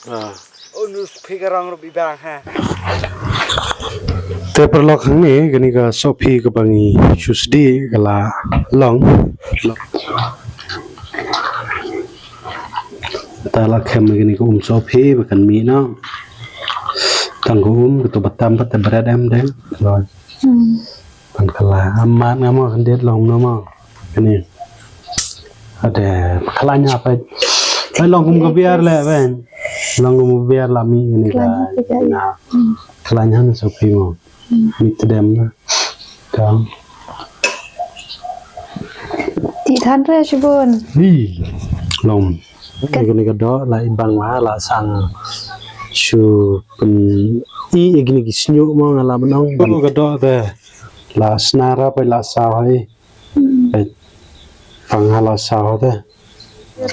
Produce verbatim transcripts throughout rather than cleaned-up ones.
Ah. Oh, nus phi ka rang rup i bang ha. Te paralok hangne, kane ka sohphi kaba ngi shu sdie ka la long. Ta la khem kane ka um sohphi ba kan mih noh. Tang ka um, kato ba tam pat te bret em deng. Long. Hmm. Pan kala, amat nga mo, kan det long no mo. Kane. Ade, kala nya pa. Pa long kum ka biar le, ben. Long kum ka biar la mi kane ka. Kala nya pa ka. Na. Hmm. Kala nya na sohphi mo. Hmm. Mi tedem na. Ka. Ti than re shibun. Hi. Long. Ka. Kane ka doh la i bang wa la sang shu pyn i i kine ki sñiuh mo nga la mynong. Kane ka doh te la snar ha pa la saw hai. Hmm. Peit. Pang ha la saw te.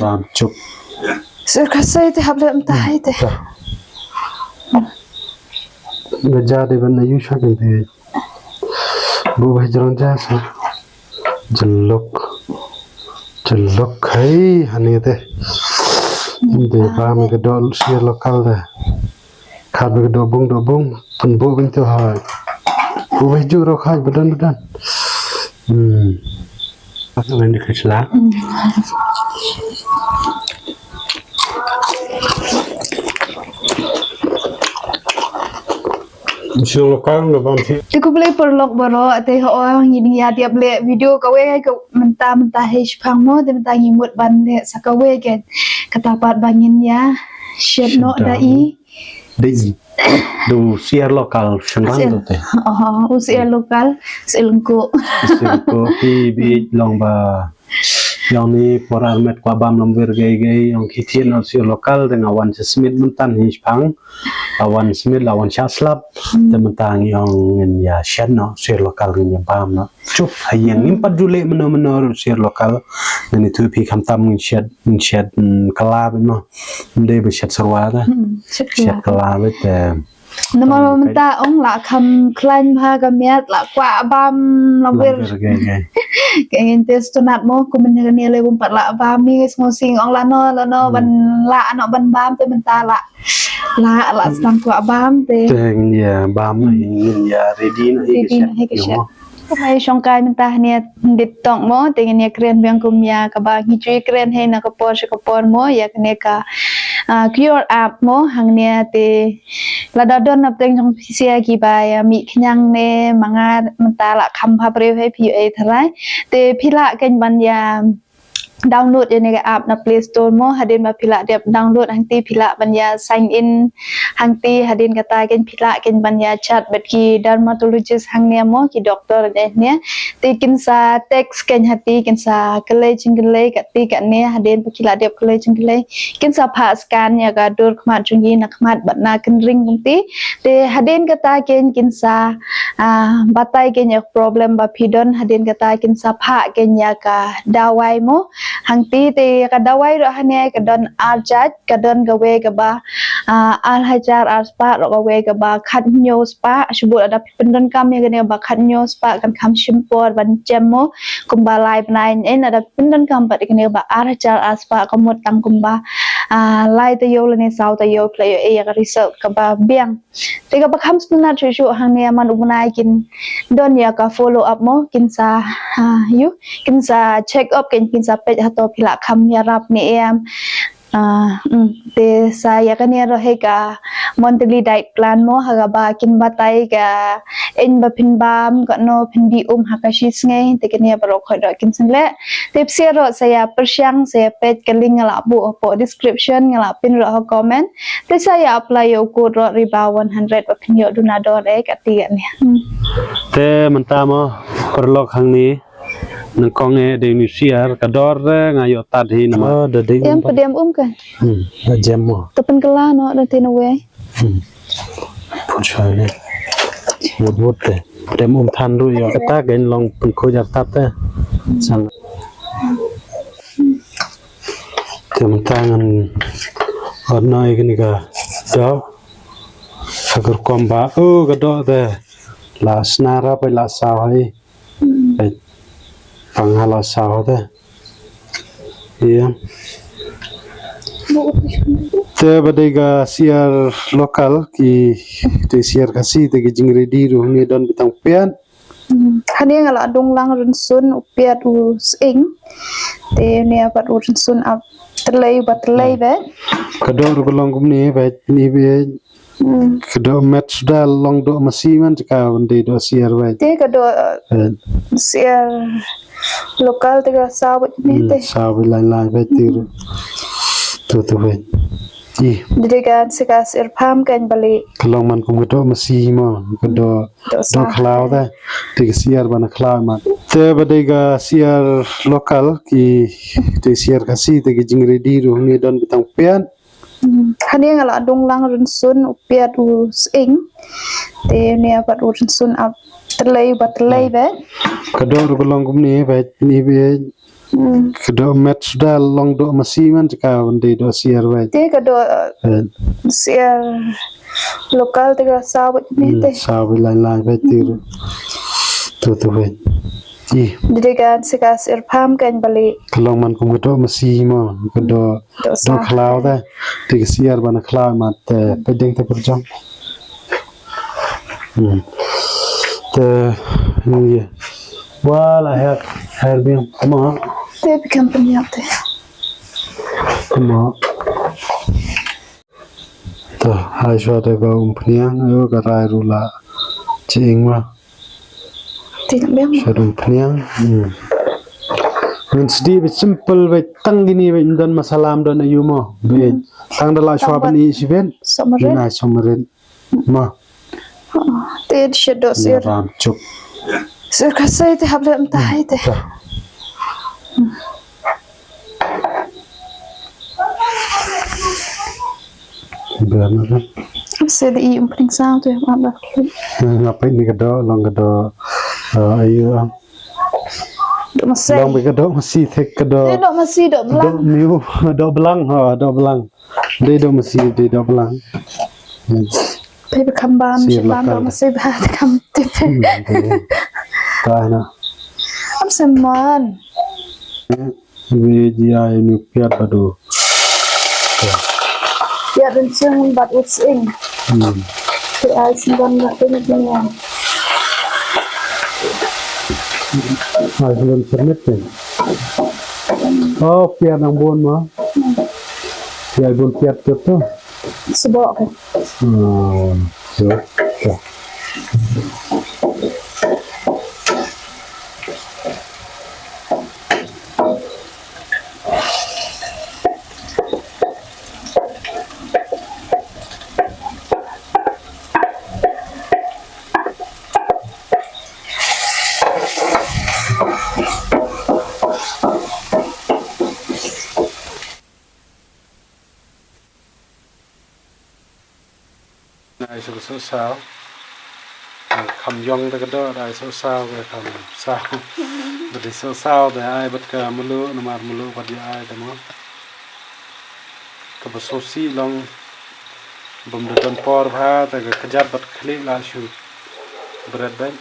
Ram chup. Sir ka sai te hap le mynta hai te. Ta. Ga ja de ban na yu sha kan te. Bu ba jrong ja sa. Jlok. Jlok hai hane te. De ba me ka dol sir local de. Khat ba ka doh bung, doh bung. Pynbuh bun tu hai. Uwei ju rok hai, badan, badan. Hmm. Apa yang dikasih lah? Sir local na bam si. Te khublei paralok baroh, te ho ngi ïa dep leh video kawei ka mynta mynta hei shipang mo, te mynta ngi mut ban leh sa kawei ka. Kata pat ba ngin ïa shet noh da i. Dei. Du sir local shynrang tu te. Oh, u sir local, sir lengku. Sir lengku, phi bit long ba. Yong ni por armet kwah bam lem wir gei gei, yong ki tien sir local, te nga wan sha smit mynta hi shipang. La wan smit, la wan sha slap. Hmm. Te mynta yong ngin ïa shet noh, sir local ngin ïa bam noh. Chup, ha ïing ngim pat ju leh mynno mynno ruh sir local. Ngin ïathuh phi khamtam ngin shet, ngin shet, mm, kylla beit mo. Ym dei ba shet syrwa te. Hmm, shet kylla. Shet kylla beit te. Namar mynta ong la kham khlaiñ bha ka miat la kwah bam la wir. Ka ngin te stunat mo kum mynne ka ne le bym pat la bam mi sngew sing ong la no la no ban la no ban bam te mynta la. La, la sdang kwah bam te. Te ngin ïa bam, ngin ïa ready noh hi ka shet. Kumba ïa shongkai mynta hangne dip tong mo, te ngin ïa kren biang kum ïa kaba ngi ju ïa kren hi na ka por sha ka por mo, ïa kane ka, ah, Q R app mo, hangne te lada don na pdeng jong phi sa kiba ïa mih khñiang ne ma nga mynta la kham bha briew hi phi ïoh ei tharai. Te phi lah kein ban ïa download ïa kane ka app na Play Store mo, hadien ba phi lah dep download hangtei phi lah ban ïa sign in hangtei, hadien kata kein phi lah kein ban ïa chat bad ki dermatologist hangne mo, ki doctor hangne. Te kin sa text kein hangtei, kin sa kylli jingkylli katei katne, hadien ba ki lah dep kylli jingkylli. Kin sa phah scan ïa ka dur khmat jong ki na khmat bad na kynreng kumtei. Te hadien kata kein kin sa, ah, batai kein ïa ka problem ba phi don, hadien kata kin sa phah kein ïa ka dawai mo. Hangtei te ka dawai ruh hangne ka don ar jait, ka don kawei kaba, ah, ar hajar ar spah, ruh kawei kaba khathynñiew spah, shu bud lada phi pyndonkam ïa kane kaba khathynñiew spah kan kham shim por ban jem mo, kumba lai bnai eh lada phi pyndonkam pat ïa kane kaba ar hajar ar spah ka mut tang kumba, ah, lai taïew lane saw taïew phi la ïoh ei ïa ka result kaba biang. Te kaba kham sngewtynnat shuh shuh hangne man u bnai kin don ïa ka follow up mo, kin sa, ah, ïoh, kin sa check up kein, kin sa peit hato phi la kham ïarap ne em. Ah, mm, te sa ïa kane ruh hi ka monthly diet plan mo, ha kaba kin batai ka eiñ ba phin bam, katno phin die um ha ka shi sngi, te kane baroh khoit ruh kin sa leh. Te phi sa ruh sa ïa pyrshang, sa ïa peit ka link nga la buh hapoh description, nga la pin ruh ha comment. Te sa ïa apply ïa u code ruh Reba one hundred ba phin ïoh duna dor eh kati kane. Hmm. Te mynta mo paralok hangne nyngkong eh dei ngi share ka dor eh nga ïoh tad hi namar. Oh, da dei. Em um pat. Pdiang um ka. Hmm, da jem mo. To pynkylla noh da tin wei. Hmm. Put shai ne. Wut wut te. Pdiang um than ruh ïoh kata kein long pynkhuid artat te. Sang. Te mynta ngan ot noh ïa kane ka doh. Ha ka rukom ba, oh, ka doh te la snar ha peit la saw hi. Peit pang ha la saw te. Ïa. Te ba dei ka syiar local ki, te syiar Khasi te ki jingready ruh ngi don bitang piat. Hmm. Hangne nga la dung lang rynsun u piat u sying. Te ne pat u rynsun ap tylei ba tylei ba. Ka doh ruh ka long kumne ba ni ba. Hmm. Ka doh met suda long doh masi man ka ban dei doh syiar ba. Te ka doh, eh, syiar local te ka saw ba ne te. Saw ba lai lai ba te ruh. Tu tu ba. Ih. Dei ka syiar pham kan bali. Ka long man kum ka doh masi mo, ka doh, doh khlaw te. Te ka syiar ba na khlaw man. Te ba dei ka syiar local ki, te syiar Khasi te ki jingready ruh ngi don bitang piat. Hmm. Hangne nga la dung lang rynsun u piat u sying. Te ne pat u rynsun ap tylei ba tylei ba. Ka doh ruh ka long kumne ba ni ba. Hmm. Ka doh met suda long doh masi man ka ban dei doh syiar ba. Te ka doh, eh, syiar local te ka saw ba ne te. Saw ba lai lai ba te ruh. Tu tu ba. Ih. Dei ka syiar pham kan bali. Ka long man kum ka doh masi mo, ka doh, doh khlaw te. Te ka syiar ba na khlaw man te, pe deng te pyrjong. Hmm. Te, ni. Wala her, her biang. Mo. Te pi kam pynïap te. Mo. To, ai shuwa te ba umphniang, ayo ka rai ruh la. Chi ing ma. Te biang. Shuwa umphniang. Hmm. Ngin sdi ba simple ba tang kine ba ym don masala ym don ayu mo. Ba tang da la shuwa ban i shibit. Somarit. Ngin ai somarit. Ma. Te sha doh syiar. Ram chuk. Syiar Khasi te hap leh mynta te. Ta. Biar na. Syiar i umphniang saw te hap leh. Nga peit ni ka doh, long ka doh, eh, ayu, ah. Doh masi. Long ba ka doh masi te ka doh. Te doh masi, doh blang. Doh miu, doh blang, ha, doh blang. Dei doh masi, dei doh blang. Te ba kham bam, syiar shi bam local doh masi ba te kham tip. Hmm, dei. Ta na. Am semon. Wi ji ai ni piat ba doh. Piat rynsun bad u sying. Hmm. Te ai sendon na te ni ni. Ai sendon sernit ni. Oh, piat nang bun ma. Piat bun piat tu tu. Sebok ke. Hmm, sebok ke. Ai suk suk saw. Kham yong te ka doh, ai suk saw, ka kham saw. Bad ai suk saw te ai bad ka mluh, namar mluh bad ïa ai te mo. Kaba sngewsih long bym da don por bha te ka kjat bad khlieh la shu bret bad.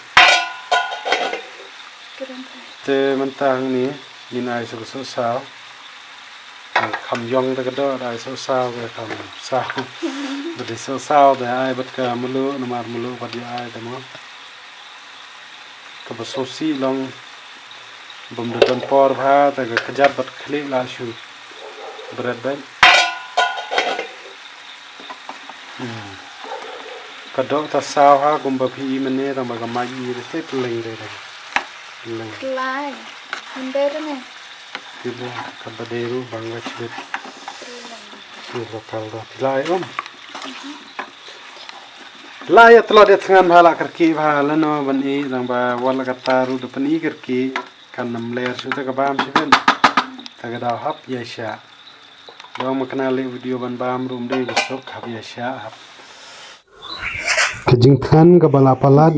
Te mynta hangne ngin ai suk suk saw. Kham yong te ka doh, ai suk saw, ka kham saw. Bad ai suk saw te ai bad ka mluh, namar mluh bad ïa ai te mo. Kaba sngewsih long bym da don por bha te ka kjat bad khlieh la shu bret bad. Hmm. Ka doh ta saw ha kumba phi i mynne tang ba ka mai i te te pylleng te te. Pylleng. Lai. Mynta te ne. Te ba ka ba dei ruh bang ka chibit. Pylleng. Te ba kal da phi lai um. Lai ïa tlot ïa thngan bha la kyrkieh bha lano ban i tang ba wat la katta ruh da pyni kyrkieh. Kan ym ler shuh te ka bam shibit. Te ka daw hap ïa sha. Dang ma kane leh video ban bam ruh ym dei ba suk hap ïa sha hap. Ka jingthngan kaba la palat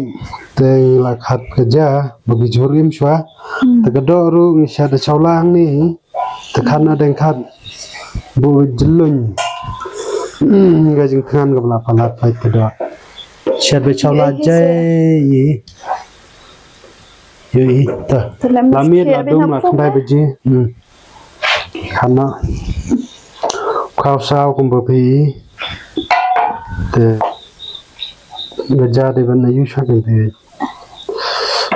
te la khat ka ja ba ki jhur im shuwa. Hmm. Te ka doh ruh ngi sha da chawlang ni. Te khat na deng khat bu jyllun. Hmm, ka jingthngan kaba la palat pait ka doh. Sha da chawla jai. Ïohi ta. Te lem la miet la dum la khyndai baje. Hmm. Khana. Khaw saw kumba phi. Te nga ja de ban na yu sha kan phi.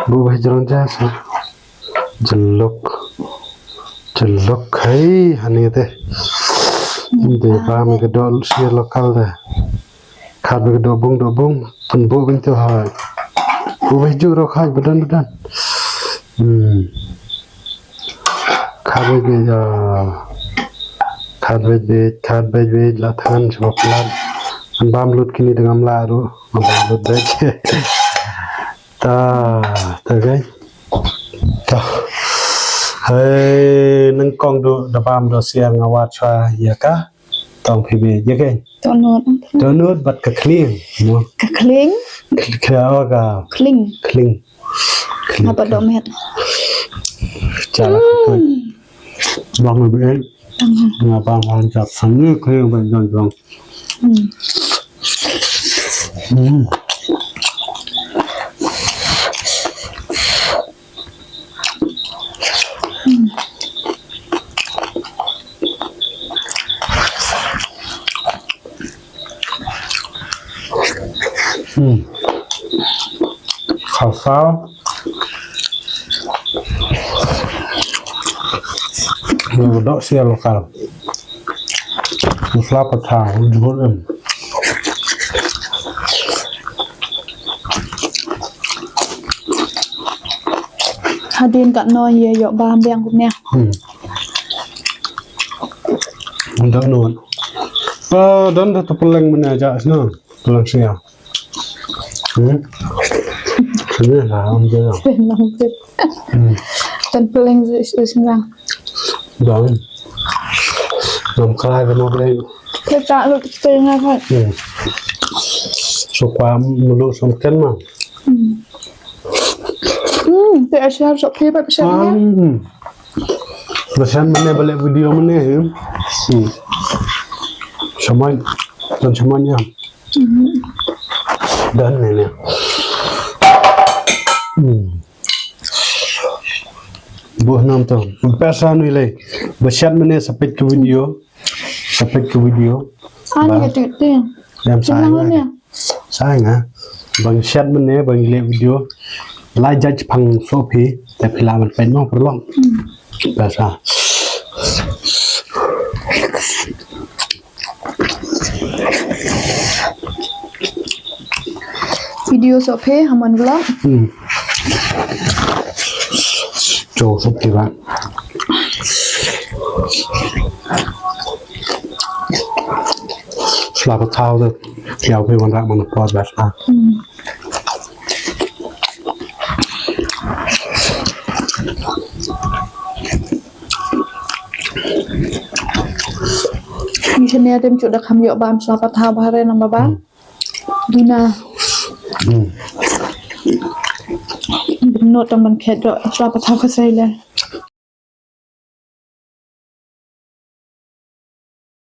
Bu ba jrong ja sa. Jlok. Jlok hai hani te. De bam ka dol sia lokal de. Khat ba ka doh bung, doh bung. Pynbuh bynta hai. Uwei ju ro khai ba don, ba don. Hmm. Khat ba ka, ah, khat ba ka, khat ba ka la than shuwa plat. An bam lut kini da ngam la ruh. An bam lut ba. Ta, ta kai. Ta. Hai, nang kong du da bam do siang awat chwa ya ka. Tong phi bi je ke. Donut. Donut bat ka kling. Mo. Ka kling. Kling ka. Kling. Kling. Kling. Apa do met? Chala. Hmm. Bang bi. Hmm. Nga bang bang jap sang ni kling ban jong jong. Hmm. Hmm. Hmm. Khasa. Nang dok sia lokal. Musla patha, jhur em. Hadien katno ye ïoh bam biang kumne. Hmm. Don non. Ah, don da tu peleng mena aja sna. Peleng sia. Hmm. Sini lah, am je. Sini lah, am je. Hmm. Dan peleng sia, sia, sia. Don. Ngam khlaiñ ba mo blei. Te ta lut te nga khlaiñ. Hmm. Shu kwah mluh shu ken ma. Hmm. Hmm, te asha sop phi ba pisa ne. Hmm. Ba shan mane ba leh video mane, hmm. Hmm. Shamai, don shamai ya. Hmm. Don ne ne. Hmm. Buh nam to. Pisa nui lei. Ba shan mane sa peit ka video. Sa peit ka video. Ani ba ka tik tik. Yam sa. Sa nga. Sa nga. Bang shat mane bang leh video. La judge pang so phi. Te phi la man peit mo perlong. Hmm. Ba sa. Video so phi Haman vlog. Hmm. Jo so phi ba. Sla ba thaw de, kiaw phi wan rak man por bas ah. Hmm. Ni shane tem chu da kham ïoh bam sla ba thaw ba hare nang ba bam. Hmm. Duna. Hmm. Not tam ban khet do sla ba thaw ka sai le.